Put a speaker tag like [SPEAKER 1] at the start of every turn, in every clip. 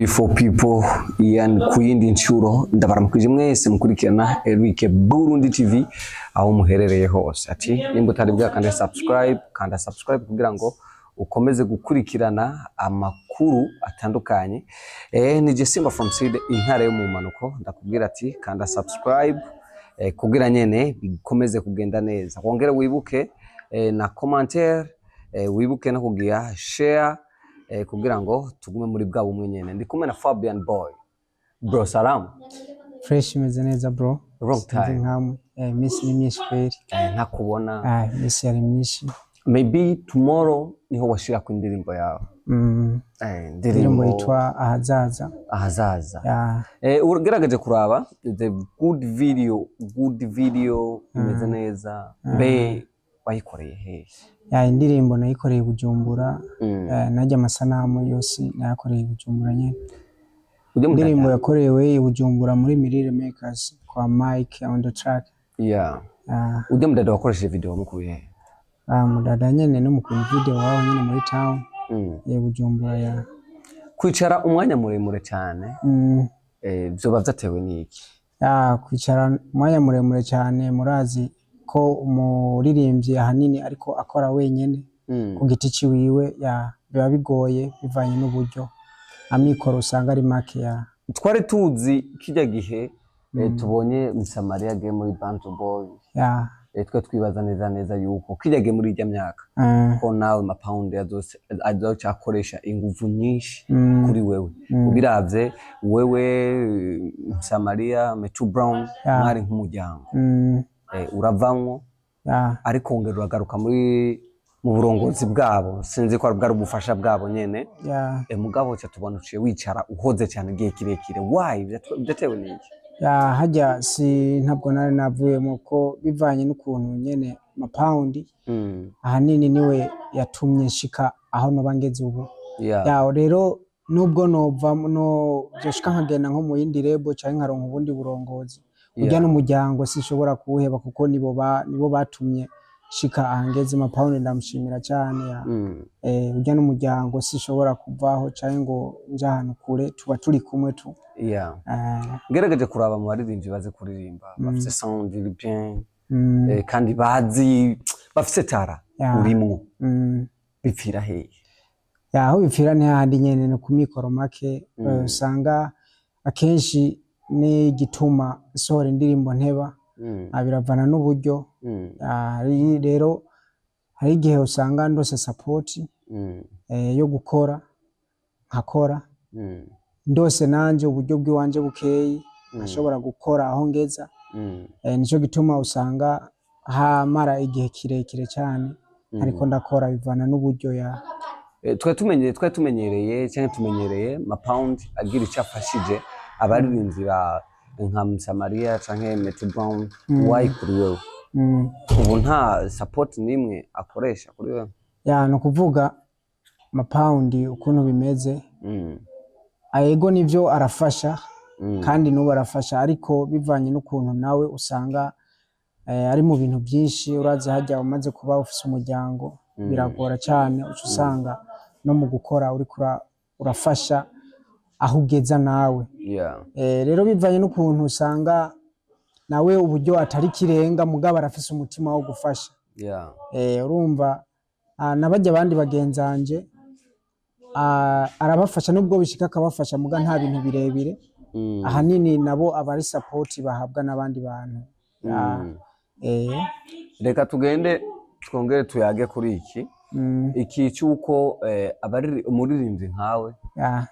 [SPEAKER 1] For people yani ku yindi nshuro, ndabaramukije mwese mukurikirana Eric Burundi TV aho muherereye hose. Ati nimba utari bwakande subscribe, kanda subscribe kugira ngo ukomeze gukurikirana amakuru atandukanye. Ni je Simba from Seed, intare yo mu manuko. Ndakubwira ati kanda subscribe kugira nyene bikomeze kugenda neza. Wongere wibuke na commentaire, wibuke no kugira share kugira ngo tugume muri bwa bumwe nyene. Ndi kumwe na Fabian Boy. Bro, salamu.
[SPEAKER 2] Fresh, imeze neza, bro.
[SPEAKER 1] Long
[SPEAKER 2] Sinzi
[SPEAKER 1] time.
[SPEAKER 2] nkamwe. Iminsi ni myinshi kweri.
[SPEAKER 1] Ntakubona.
[SPEAKER 2] Ah, iminsi yari myinshi.
[SPEAKER 1] Maybe tomorrow niho washira ku indirimbo yawe.
[SPEAKER 2] Indirimbo
[SPEAKER 1] indirimbo
[SPEAKER 2] yitwa Ahazaza.
[SPEAKER 1] Ahazaza.
[SPEAKER 2] Ya.
[SPEAKER 1] Ugerageje kuraba the good video, good video imeze neza. Mbe wayikoreye hehe?
[SPEAKER 2] Ya, indirimbo nayikoreye i Bujumbura. Najya amasanamu yose nayakoreye i Bujumbura nyene.
[SPEAKER 1] Ujye mu
[SPEAKER 2] Indirimbo
[SPEAKER 1] dada.
[SPEAKER 2] yakorewe i Bujumbura muri Mirire Makers kwa Mike on the track.
[SPEAKER 1] Yeah. Ujye mu dada wakoresheje video mukuye hehe?
[SPEAKER 2] Ah, mudada nyene no mu video wao nyene muri town ya Bujumbura, ya.
[SPEAKER 1] Kwicara umwanya muremure cyane vyoba vyatewe n'iki?
[SPEAKER 2] Ya, kwicara umwanya muremure cyane, murazi ko umuririmbyi ahanini ariko akora wenyene ku giti ciwiwe, ya, biba bigoye bivanye n'uburyo amikoro usanga ari make, ya.
[SPEAKER 1] Twari tuzi kijya gihe tubonye Msamaria agiye muri Bantu Boy, twe twibaza neza neza yuko kijya gihe muri ijya myaka ko nawe mapawundi azoca akoresha inguvu nyinshi kuri wewe. Ubiravye wewe, Msamaria, Metu Brown, mwari nk'umuryango. Uravamwo ariko wongera uragaruka muri mu burongozi bwabo, sinzi ko bwari ubufasha bwabo nyene. Mugabo ca tubona uciye wicara uhoze cyane igihe kirekire. Why? Vyatewe n'iki?
[SPEAKER 2] Ya, hajya si ntabwo nari navuyemo, ko bivanye n'ukuntu nyene mapawundi ahanini niwe yatumye nshika aho noba ngeze ubu. Ya, rero nubwo nova no byoshika nkagenda nko mu yindi label canke nkaronka ubundi burongozi, urya n'umuryango sinshobora kuwuheba, kuko nibo batumye shika ahangeze. Mapawundi ndamushimira cyane, ya. Urya n'umuryango sinshobora kuvaho canke ngo nje ahantu kure, tuba turi kumwe tu.
[SPEAKER 1] Ngerageje kuraba mu baririmbyi bazi kuririmba, bafise sound iri bien, kandi bazi bafise tara, urimwo. Bipfira hehe?
[SPEAKER 2] Ya, aho bipfira ni hahandi nyene, ni ku mikoro make. Usanga akenshi n'igituma nsohora indirimbo nteba, biravana n'uburyo. Rero hari igihe usanga ndose support yo gukora nkakora, ndose nanje uburyo bw'iwanje bukeyi nkashobora gukora aho ngeza. Nico gituma usanga hamara igihe kirekire cyane ariko ndakora, bivana n'uburyo, ya.
[SPEAKER 1] Twari tumenyereye cyangwa tumenyereye mapawundi agira icyo afashije abaririmbyi ba nka Msamaria canke Metro Brown. Why kuri wewe? Ubu nta support n'imwe akoresha kuri wewe?
[SPEAKER 2] Ya, ni ukuvuga mapawundi ukuntu bimeze, ego nivyo arafasha, kandi n'ubu arafasha, ariko bivanye n'ukuntu nawe usanga ari mu bintu byinshi. Urazi hajya umaze kuba ufise umuryango biragora cyane, uca usanga no mu gukora uriko urafasha aho ugeza nawe. Rero bivanye n'ukuntu usanga nawe uburyo atari kirenga, mugabo arafise umutima wo gufasha. Urumva nabajya abandi bagenzanje arabafasha, nubwo bishika akabafasha, muga nta bintu birebire. Ahanini nabo aba ari support bahabwa n'abandi bantu. Ya.
[SPEAKER 1] Reka tugende twongere tuyage kuri iki iki cy'uko umuririmbyi nkawe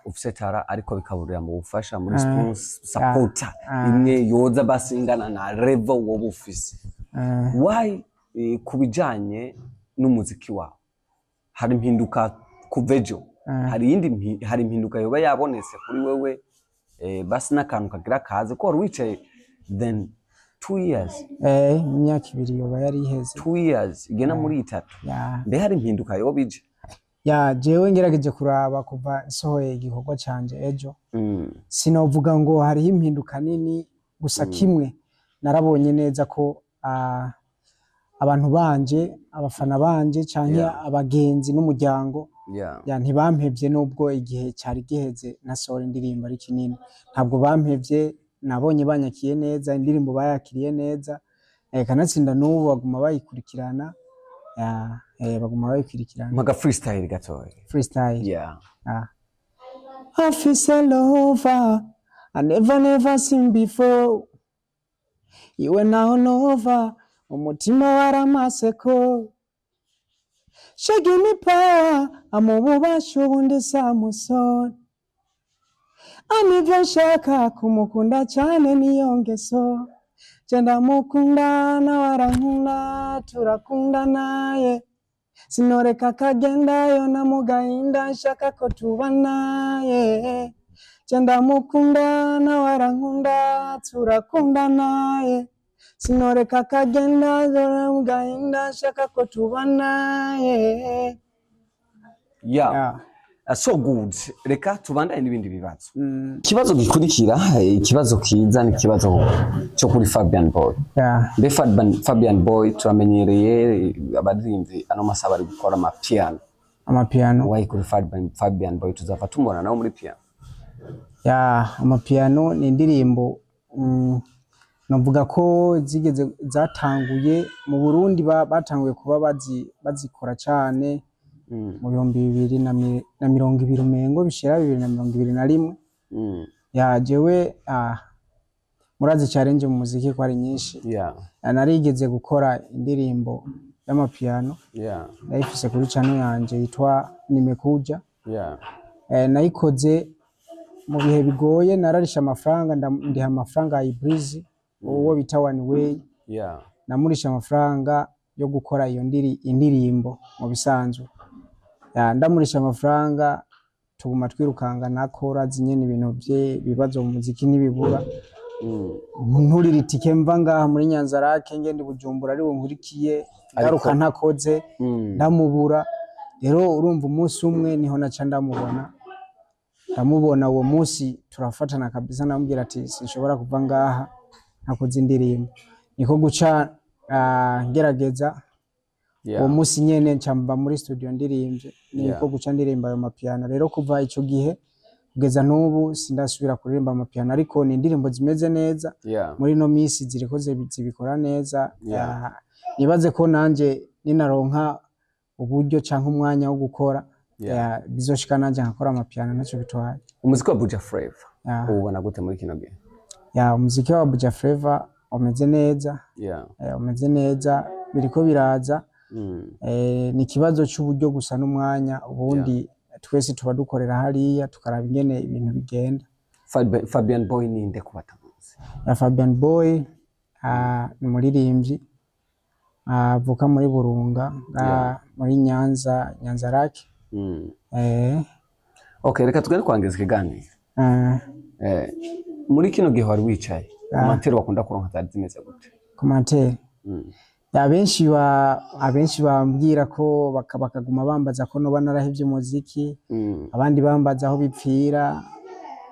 [SPEAKER 1] ufise tara ariko bikaburira mu bufasha muri supporter imwe yoza basi ingana na level woba ufise. Why? Ku bijanye n'umuziki wawe hari impinduka kuva ejo? Hari iyindi hari impinduka yoba yabonetse kuri wewe, basi n'akantu kagira kaze ko wari wicaye then 2 years?
[SPEAKER 2] Imyaka 2 yoba yari iheze.
[SPEAKER 1] 2 years igena muri 3.
[SPEAKER 2] Ya.
[SPEAKER 1] Mbe hari impinduka yoba ije?
[SPEAKER 2] Ya, jewe ngerageje kuraba kuva nsohoye igikorwa canje ejo, sinovuga ngo hariho impinduka nini. Gusa kimwe narabonye neza ko abantu banje, abafana banje canke abagenzi n'umuryango.
[SPEAKER 1] Yeah.
[SPEAKER 2] Ya, ntibampevye nubwo igihe cyari giheze nasohora indirimbo ari kinini, ntabwo bampevye. Nabonye banyakiye neza, indirimbo bayakiriye neza, kanatsinda n'ubu baguma bayikurikirana. Ya, baguma bayikurikirana.
[SPEAKER 1] Mpaga freestyle gatoya.
[SPEAKER 2] Freestyle?
[SPEAKER 1] Yeah.
[SPEAKER 2] Ah. Afise lover I never never seen before, iwe naho nova umutima waramaseko. She give me power, amububasha ubundi Samusoni anivyo nshaka kumukunda cyane, niyo ngeso je ndamukunda, nawe arankunda, turakundana ye, sinoreka akagendayo na mugahinda, nshaka ko tubana ye, je ndamukunda, nawe arankunda, turakundana ye, sinoreka akagenda na mugahinda, nshaka ko tubana ye.
[SPEAKER 1] Yeah.
[SPEAKER 2] Yeah.
[SPEAKER 1] So good. Reka tubandanye n'ibindi bibazo. Ikibazo gikurikira, ikibazo kiza, ni ikibazo cyo kuri Fabian Boy.
[SPEAKER 2] Yeah.
[SPEAKER 1] Mbe Fabian Boy, turamenyereye abaririmbyi ano masaha bari gukora amapiano.
[SPEAKER 2] Amapiano.
[SPEAKER 1] Wayi kuri Fabian Boy tuzava tumubona nawe muri piano?
[SPEAKER 2] Ya, amapiano ni indirimbo novuga ko zigeze zatanguye mu Burundi, batanguye kuba bazikora cyane mu 2020, umengo bishira 2021. Ya, jewe murazi challenge mu muziki ko ari nyinshi. Ya, narigeze gukora indirimbo y'amapiano, ndayifise kuri channel yanje yitwa Nimekuja. Nayikoze mu bihe bigoye, nararisha amafaranga, ndiha amafaranga ya Ibreezy, uwo bita One Way. Namurisha amafaranga yo gukora iyo indirimbo mu bisanzwe. Ya, ndamurisha amafaranga, tuguma twirukanga nako, urazi nyene ibintu bye bibazo mu muziki ntibibura. Nturira itike mva ngaha muri Nyanzarake ngende Bujumbura ariwe nkurikiye, ngaruka ntakoze, ndamubura. Rero urumva umunsi umwe niho naca ndamubona, ndamubona uwo munsi turafatana kabisa, ndamubwira ati sinshobora kuva ngaha ntakoze indirimbo. Niko guca ngerageza uwo munsi nyene nca mba muri studio ndirimbye, niko guca ndirimba ayo mapiano. Rero kuva ico gihe kugeza n'ubu sindasubira kuririmba amapiano, ariko ni indirimbo zimeze neza. Muri ino minsi ziriko zibikora neza. Nibaze ko nanje ninaronka uburyo canke umwanya wo gukora, bizoshika nanje nkakora amapiano, ntacyo bitwaye.
[SPEAKER 1] Umuziki wa Buja Flavor uwubona gute muri kino gihe?
[SPEAKER 2] Ya, umuziki wa Buja Flavor umeze neza. Umeze neza, biriko biraza. Ni ikibazo c'uburyo gusa n'umwanya, ubundi twese tuba dukorera hariya tukaraba ingene ibintu bigenda.
[SPEAKER 1] Fabian Boy ninde ku batamuzi?
[SPEAKER 2] Ya, Fabian Boy ni umuririmbyi avuka muri Burunga, muri Nyanza, Nyanzarake.
[SPEAKER 1] Okay, reka tugende kurangiza ikiganiro. Muri kino gihe wari wicaye, commentaire bakunda kuronka zari zimeze gute?
[SPEAKER 2] Commentaire? Abenshi bambwira ko bakaguma bambaza ko noba narahevye umuziki, abandi bambaza aho bipfira,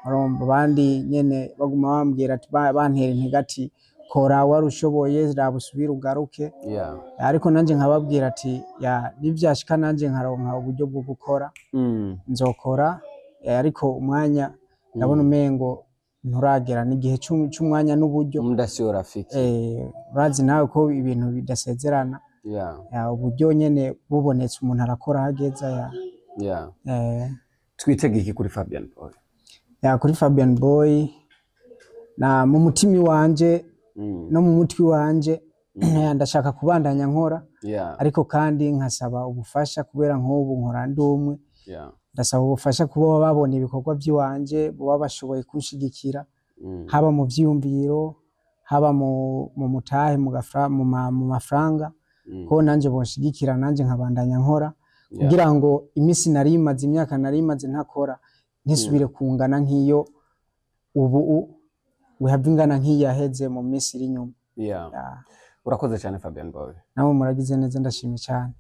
[SPEAKER 2] urumva, abandi nyene baguma bambwira ati bantera intege ati kora wari ushoboye, raba usubire ugaruke. Ariko nanje nkababwira ati ya, nivyashika nanje nkaronka uburyo bwo gukora, nzokora, ariko umwanya ndabona umengo nturagera, n'igihe c'umwanya n'uburyo.
[SPEAKER 1] Muda sio rafiki.
[SPEAKER 2] Urazi nawe ko ibintu bidasezerana. Ya, uburyo nyene bubonetse umuntu arakora hageza ya.
[SPEAKER 1] Twitege iki kuri Fabian Boy?
[SPEAKER 2] Ya, kuri Fabian Boy, na mu mutima wanje no mu mutwe wanje, ndashaka kubandanya nkora, ariko kandi nkasaba ubufasha kubera nk'ubu nkora ndi umwe. Ndasaba ubufasha kuba babona ibikorwa by'iwanje, baba bashoboye kunshigikira, haba mu vyiyumviro, haba mu mutahe, mu mafaranga, ko nanje bonshigikira nanje nkabandanya nkora, kugira ngo iminsi nari imaze, imyaka nari imaze ntakora ntisubire kungana nk'iyo ubu wihava ingana nk'iyaheze mu minsi iri inyuma.
[SPEAKER 1] Urakoze cyane, Fabian Boy.
[SPEAKER 2] Nawe muragize neza, ndashimye cyane.